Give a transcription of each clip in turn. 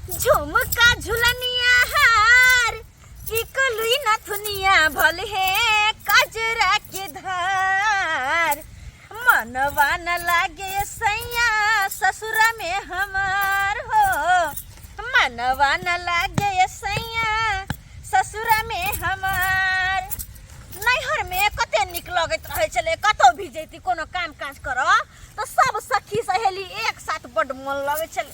झुमका झुलनिया हार टिकलुई नथुनिया भले हे कजरा के धार मनवा न लागे सैया ससुरा में हमार हो मनवा न लागे सैया ससुरा में हमार। नैहर में कते नीक लगैत रहै छलै, कतौ भी जैती कोनो काम काज करऽ तऽ सब सखी सहेली एक साथ बड्ड मोन लगै छलै।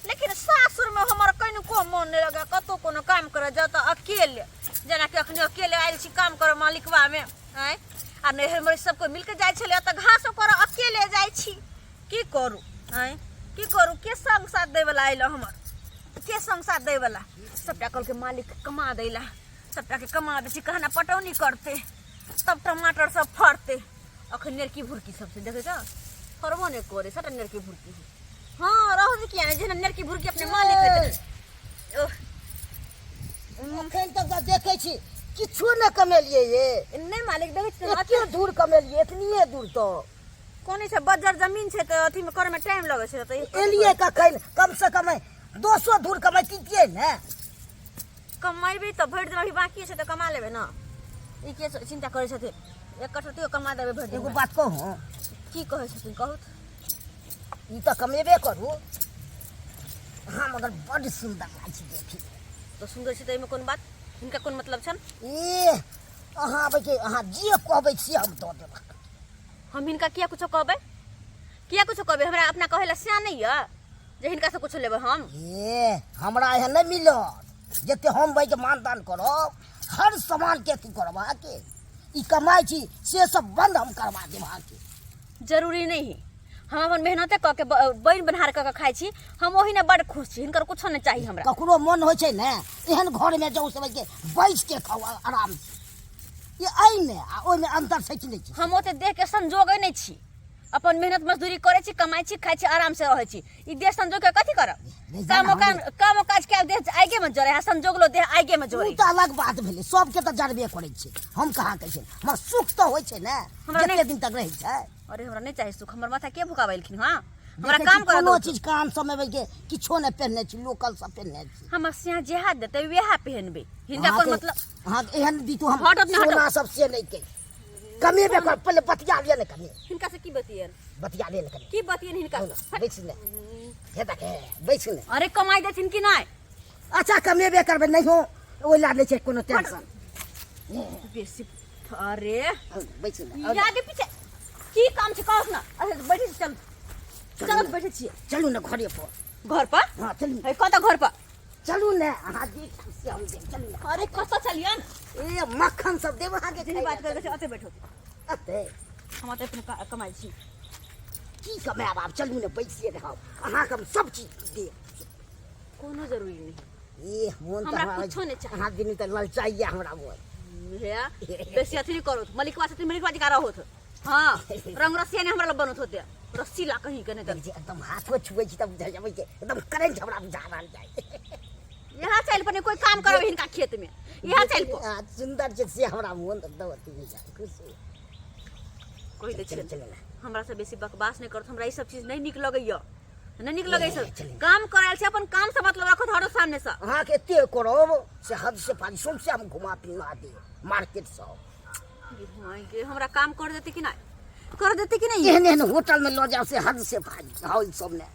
लेकिन सासुरमे हमर कनिको मोन नहि लगै, कतौ कोनो काम करऽ जाउ तऽ अकेले, जेनाकि अखनी अकेले आयल छी काम करऽ मालिकवामे। आँय, आ नैहरमे सब कोइ मिलके जाइ छलै, तऽ घासो करऽ अकेले जाइ छी। की करू, आँय की करू, के संग साथ दैवला अयलऽ हमर, के संग साथ दैवला? सबटा कहलकै मालिक कमा दैला, सबटाके कमा दै छी, कहना पटौनी करतै तब टमाटर सब फड़तै। अखन नेरकी भुरकी सब छै, देखै छ फड़बो नहि करै, सबटा नेरकी भुरकी है। हाँ रहू दे, किया नहि, जेना नेरकी भुरकी अपने मालिक हेतै। ओह, अखन तक तऽ देखै छी किछो नहि कमेलियै ये। नहि मालिक, देखै छी एते दूर कमेलियै, एतनिए दूर तऽ कोन छै, बज्जर जमीन छै तऽ अथीमे करैमे टाइम लगै छै। तऽ एलियै कखन? कम से कम 200 दूर कमैतियै ने। कमेबै तऽ भरि दिन अभी बाकी छै तऽ कमा लेबै ने, ई के चिन्ता करै छथिन? एक कट्ठा तैयो कमा देबै भरि दिन। एगो बात कहूँ? की कहै छथिन कहू? ई तऽ कमेबे करू अहाँ, मगर बड्ड सुन्दर लागै छै देखी। तऽ सुन्दर छै तऽ एहिमे कोन बात, हिनका कोन मतलब छनि? ए अहाँ आबै के, अहाँ जे कहबै से हम दऽ देब। हम हिनका किया कुछो कहबै, किया कुछो कहबै? हमरा अपना कहै लए सिया नहि यऽ जे हिनकासँ कुछो लेबै हम। ए हमरा एहन नहि मिलत जते हम भाइके मानदान करब, हर सामानके अथी करब अहाँके। ई कमाइ छी से सब बंद हम करवा देब अहाँके। जरूरी नहीं है, हम अपन मेहनते कऽ के बनि बन्हार कऽ के खाइ छी, हम ओही ने बड़ खुश छी, हिनकर कुछो नहि चाही हमरा। ककरो मन होइ छै ने एहन घरमे जाउ सबके बैस के खाउ आराम से, ई एहिमे आ ओहिमे अंतर छै कि नहि छै? हम ओते देह के संजोगे नहि छी, अपन मेहनत मजदूरी करै छी, कमाइ छी, खाइ छी, आराम से रहै छी। ई देह संजोग के कथी करब? नहि जाना। कामो काम कामो काज के देह आगे में जरे है, संजोग लो देह आगे में ओ जरे। तऽ अलग बात भेलै, सबके तऽ जरबे करै छै, हम कहाँ कहै छै? हमर सुख तऽ होइ छै ने। हमरा जते दिन तक रहै छै। अरे हमरा नहि चाही सुख, हमर माथा के भुकाबेलखिन? हाँ हमरा देखै काम छी करऽ कोनो दो। चीज कान सबमे बैठ के किछो नहि पहिरने छी, लोकल सब पहिरने छी। हमर सिया जेहा देतै वेहा पहिनबै, हिनका कोन अहाँके मतलब? अहाँके एहन दितु हम हटत नहि, हटत। सोना सब से नहि के कमेबे कर, पहिले बतिया लिअ ने कनि। हिनका से की बतियन? बतिया लिअ ने कनि। की बतियन हिनका आउ ने, से? बैस ने, हे देखे बैस ने। अरे कमाई देथिन कि नहि? अच्छा कमेबे करबै, नहीं हो ओहि ला नहि छै कोनो टेंशन। बेसी अरे आउ ने, बैस ने, आउ ने। आगे पीछे की काम छै कहू ने? अरे बैठे छी, चल चल बैठे छियै। चलू ने घरे पर। घर पर? हाँ चलू। हे कतऽ घर पर? चलू ने, अहाँ जे खायब से हम देब, चलू ने। अरे कतऽ चलियन? ए मक्खन सब देब अहाँके। जेहन खाय बात लए। करै छै ओतै बैठो। अते हम ओतै अपने कमाइ छी। की कमायब आब? चलू ने बैसिए रहब, अहाँके हम सब चीज देब। कोनो जरूरी नहीं। ए मोन तऽ हमरा कुछो नहि चाही। अहाँ बिनु तऽ ललचाइए हमरा मोन। हे बेसी अथी नहीं करो, मलिकवा से मलिकवा जी का रहो। हाँ रंग रसिया नहीं हमरा लग बनत होते, रस्सी ला कहीं के नहीं। देखै छी एकदम हाथो छुबै छी तब बुझा जाबै छै, एकदम करेंट हमरा बुझा रहल जाइ। यहाँ चल पर कोई काम करब हिनका खेत में, यहाँ चल पर। आ, सुन्दर छै से हमरा मोन एकदम अथी भए जाइ, खुश हो। कहि दै चलू छी चलू ने। हमरा से बेसी बकवास नहीं करत, हमरा ई सब चीज नहीं नीक लगैया, नहीं नीक लगै सब। चलू। काम करायल छै, अपन काम से मतलब रखो, हटो सामने से। अहाँके एते करब से हद से पारी, सौंसे हम घुमा फिरा देब मार्केट सब। के हमरा काम कर देते कि नहीं, कर देते कि नहीं? एहन एहन होटल में लऽ जाओ से हद से भारी हॉल सब ने।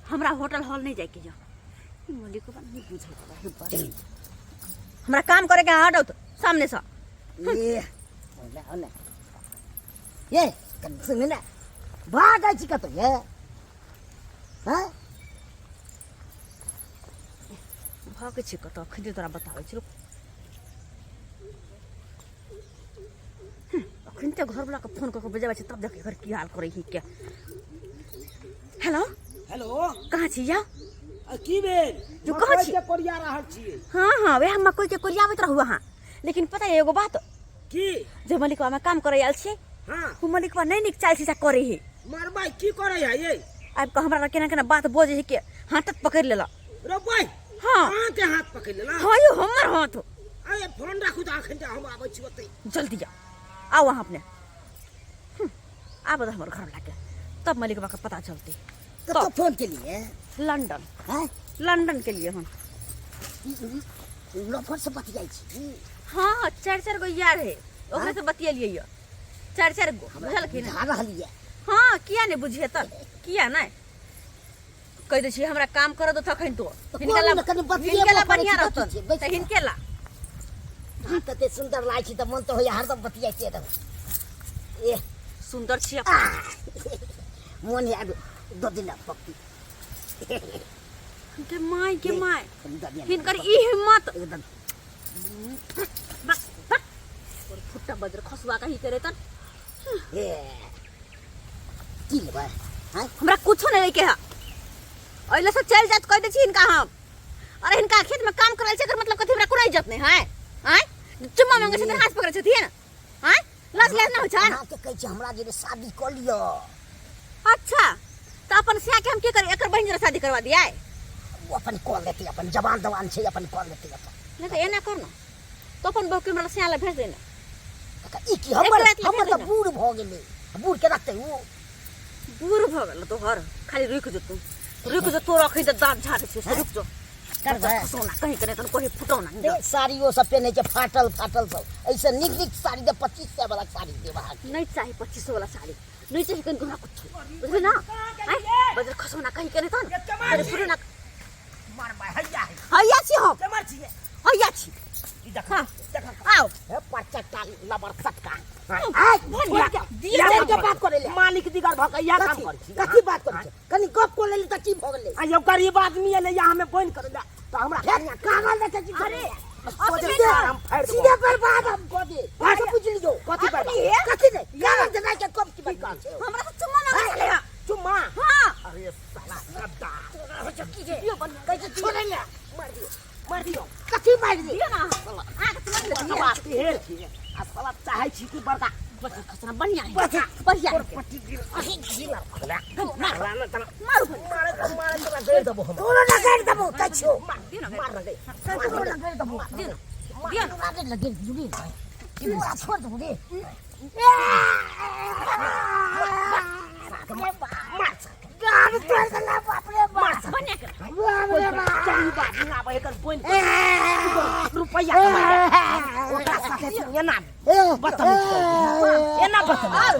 हमरा होटल हॉल नहीं जाए के जा, ई मलिकवा नहीं बुझे वाला है बात। हमरा काम करे के, हटो तो सामने से। ये ओने ओने ये कनि सुन ने, भागै छी कतौ ये? हाँ भागै छी कतौ? अखन तोरा बताबै छी, रुक। अखन तऽ घरवला के फोन कऽ के बजाबै छी, तब देख एकर की हाल करै ही के। हेलो। हेलो। कहाँ छी या? आ, की भेल? जो कहाँ मकई छी? के कोरिया रहल छियै। हाँ हाँ वएह मकई के कोरियाबैत रहू अहाँ, लेकिन पता है एगो बात? की? जे मलिकवा में काम करे आयल छी, हाँ, ओ मलिकवा नहीं नीक चाल छै करे है। मरबाई की करे है ये? आबि कऽ हमरा लग केना केना बात बजै है के, हाथ तक पकड़ि लेलक। रो भाई। हाँ। अहाँ के हाथ पकड़ लेला? हाँ यौ, हमर हाथ। अरे फोन राखू तऽ अखन तऽ हम आबै छी ओतै। जल्दी जाओ, आओ अहाँ अपने। आबऽ दे हमर घर लाके, तब मलिकवा के पता चलते। कतऽ फोन केलिए? लंदन। हैं? लंदन के लिए हम। लफर से बतियाइ छी? हाँ, चार चार गो यार है, ओकरे से बतियलिए ये चार चार गो, बुझलखिन? बुझा रहल ये। हाँ, किया नहीं बुझिए तब, किया नहीं कहि दै छी हमरा काम कर दो तखन तो तऽ हिनका ला करू ने, कनि बतियेबो हिनके ला करै बढ़िया छी, रहतन। कथी छै, बैस तऽ हिनके ला। अहाँ कते सुन्दर लागै छी तऽ मन तऽ होइए हरदम बतियाइते रहू। ए सुन्दर छी। मोन है दऽ दिना पप्पी। के my, के my, कनि दऽ दिअ ने। हिनकर ई हिम्मत! एकदम। बस बस, और फुट्टा बजर खसुआ कहीं करे तन। ए की लेबै आँय? हमरा कुछो नहीं लैके है, ओइले से चल जात कह दै छी हिनका हम। अरे हिनका खेत में काम करल छै, एकर मतलब कथी? हमरा कोनो इज्जत नहीं है? आँय, चुम्मा मांगे छथिन, हाथ पकड़ै छथिन। आँय, लाज लाज ना होइ छन? अहाँके कहै छी हमरा जे शादी कऽ लिअ। अच्छा, तऽ अपन सिया के हम की करी? एकर बहिन जरा शादी करवा दिया। ओ अपन कऽ लेतै, अपन जवान दवान छै, अपन कऽ लेतै अपन। नहीं तऽ एना कर ना तो अपन बहू के हमरा सिया ला भेज देना। काका, ई की हमर एक राति हमर भेज तऽ देना। बूढ़ भऽ गेलै, बूढ़ के रखतै ओ? बूढ़ भऽ गेल तोहर, खाली रुकि जो तू, रुकि जो। तोर अखन तऽ दाँत झाड़ै छियौ से, रुक जो। करबै। सोना कहीं के नहि तन कहीं फुटौना। ए, साड़ियो सब पेन्है छै फाटल फाटल सब, एहिसँ नीक नीक साड़ी दे, 2500 वाला साड़ी देब अहाँके। नहीं चाही 2500 वाला साड़ी, नहीं चाही कहीं हमरा कुछ, बुझली ना? आँय, बजर खसौना कहीं के नहि तन अरे फुटौना। मार मार, हैया है। हैया छी हम। केमर छियै? हैया छी। ई देख। हाँ। देख। आओ। हे परचट्टा लबर सटका। आय, बढ़िया। दिए दिए के के बात करै ले। मालिक दिगर भऽ के इएह काम कथी करै छी। कथी बात करै छै? कनि गप कऽ लेली तऽ की भऽ गेलै? आ यौ गरीब आदमी एलै यहाँ हमे बोनि करै ले तऽ हमरा हे, कागज देखै छी? अरे, सोझे अपने सार हम फाड़ि देबो। सीधे बर्बाद हम कऽ दे, अहाँ बुझि लियौ। कथी बर्बाद? कथी नहि, कागज देनाइ के कम की बात छै? हमरा से चुम्मा मांगे छलै हँ। चुम्मा? हाँ। अरे साला गद्दा। दियौ बढ़िया। कहै छै छोड़ै ले। मार दियौ, मार दियौ। कथी मारि दे? दियौ ना, अहाँके चुम्मा दियौ। साला तेहर छी आ साला चाहै छी कि बड़का बजर खसना बढ़िया है, बच्चा। बढ़िया है। पट्टी गिर मार ना तना। मारू भले। मारे तो मारे, तोरा गैर देबो हम। तोरो ना गाड़ि देबौ कछो। दियौ ना। मार ना गई। तोरो ना गाड़ि देबौ। दियौ ना, दियौ ना। मारे लगे जुड़ी ई बोरा छोड़ देबौ रे। मार। गाड़ तोड़ देला, बाप रे बाप। बढ़िया कर। बाप रे बाप। गरीब आदमी आबै एकर बोनि रुपैआ कमाइ ओकरा साथे तू एना बदतमीज कर, एना बदतमीज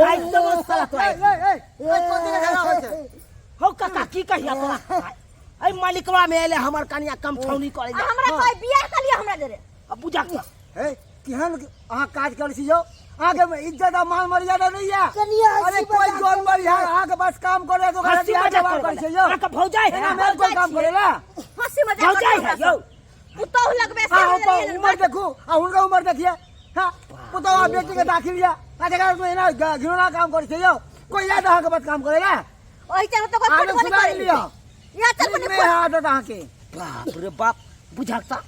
आइ देबो साला तोरा। हौ काका, की कहिया तोरा? एहि मालिकवा में एले हमर कनिया कमठौनी करे। आ हमरा कोई बियाह कर लिया हमरा जरे। अब बुझा के। हे, केहन अहाँ काज करै छी यौ? अहाँके इज्जत आ मान मर्यादा नहीं है? कनिया अरे हँसी कोई मजाक जोन मरिया अहाँके बस काम करे तो हंसी बियाह मजाक जवाब करे करै छै यौ। अहाँके भौजाइ है? एना में कोई काम करेला? हंसी मजाक भौजाइ करते है यौ। पुतोह लगबे से हाँ, हमरा ऊपर जरे। उम्र देखू आ हुनकर उम्र देखिए। हाँ, पुतोह आ बेटी के दाखिल या आ जगह तो एना घिनौना काम करै छै यौ। कोई याद अहाँके बस काम करेला? ओहि चल तो कोई आगे फुटबॉल सुना करे लिअ। या चल नीक बने। नहि आदत अहाँके। बाप रे बाप, बुझक तऽ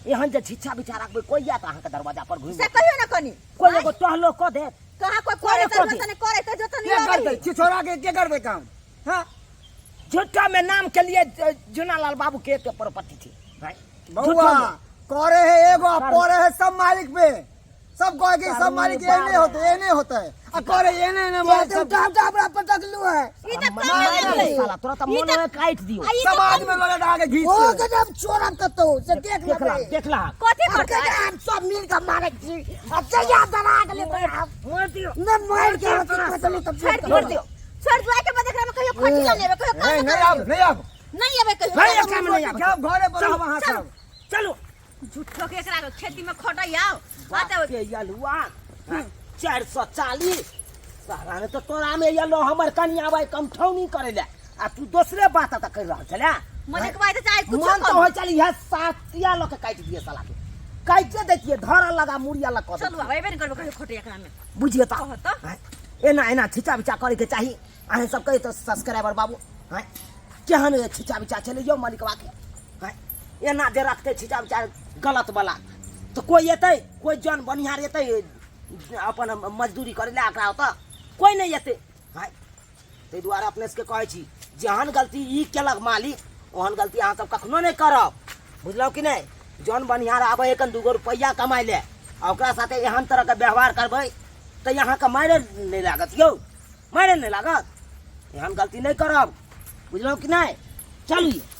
एहन जे छिच्छा बिछा राखबै, कोई आयत अहाँके दरवाजा पर घुमि से कहियो ना कनी। कोई एगो टहलो कऽ देत? कहाँ कोई करे करे कऽ त दे। नहीं करे त जतन के करतै छिछोरा के? के करतै काम? हाँ, झूठा में नाम के लिए जूनालाल बाबू के एक प्रॉपर्टी थी। बउआ करे है एगो आ पड़े है सब मालिक पे। सब कहे कि सब मालिक एने होते एने होते आ करे एने एने मालिक सब। उठा उठा हमरा पटकलू है। ई त कम नहीं। साला तोरा तऽ मन में काटि दियो। ई त समाज में लड़े आगे घीच ओ के। गजब चोरब कतौ से देख देखला लेबै। देखला। कथी हम करतै? कहे हम सब मिल के मारै छी आ जहिया डरा गेलै तोरा हम मार दियो। न मारि के अथी कऽ देलू तऽ छोड़ दियो, छोड़ दियो। के बाद एकरा में कहियो खटी ला लेबै, कहियो नहीं काम नहीं आब, नहीं आब। नहीं अबै कहियो। नहीं, एकरा में नहीं आब। सब घरे पर रहब अहाँ सब। चलो। झूठो के एकरा खेती में खटै आओ आते। के यलुआ 440 सारा ने तो तोरा में यलो हमर कनिया बाई कमठौनी करे ले आ तू दोसरे बात त कर रहल छले। मलिक भाई त चाहे कुछ मन तो हो चली है सातिया ल के काटि दिए, साला के काटिए दैतिए, धर लगा मुड़िया लग कऽ। चलू, आब एबे नहीं करबै कहियो खटै एकरा में। बुझिए तऽ। कहत तऽ। आँय, एना एना छिचा बिचा करैके चाही अहाँ सब कहे तऽ सब्सक्राइबर बाबू। आँय, केहन छिचा बिचा छलै यौ मलिकवा के? आँय, एना जे रखतै छिचा बिचा गलत वाला तऽ कोइ एतै? कोइ जन बनिहार एतै अपन मजदूरी करै लए एकरा ओतऽ? कोइ नहि एतै। आँय, ताहि दुआरे अपने सबके कहै छी, जेहन गलती ई केलक मालिक, ओहन गलती अहाँ सब कखनो नहि करब, बुझलहुँ कि नहि? जन बनिहार आबै है कन दूगो रुपैआ कमाइ ले आ ओकरा साथे एहन तरहके व्यवहार करबै तऽ अहाँके मारे नहि लागत यौ? मारे नहि लागत? एहन गलती नहि करब, बुझलहुँ कि नहि? चलू ये।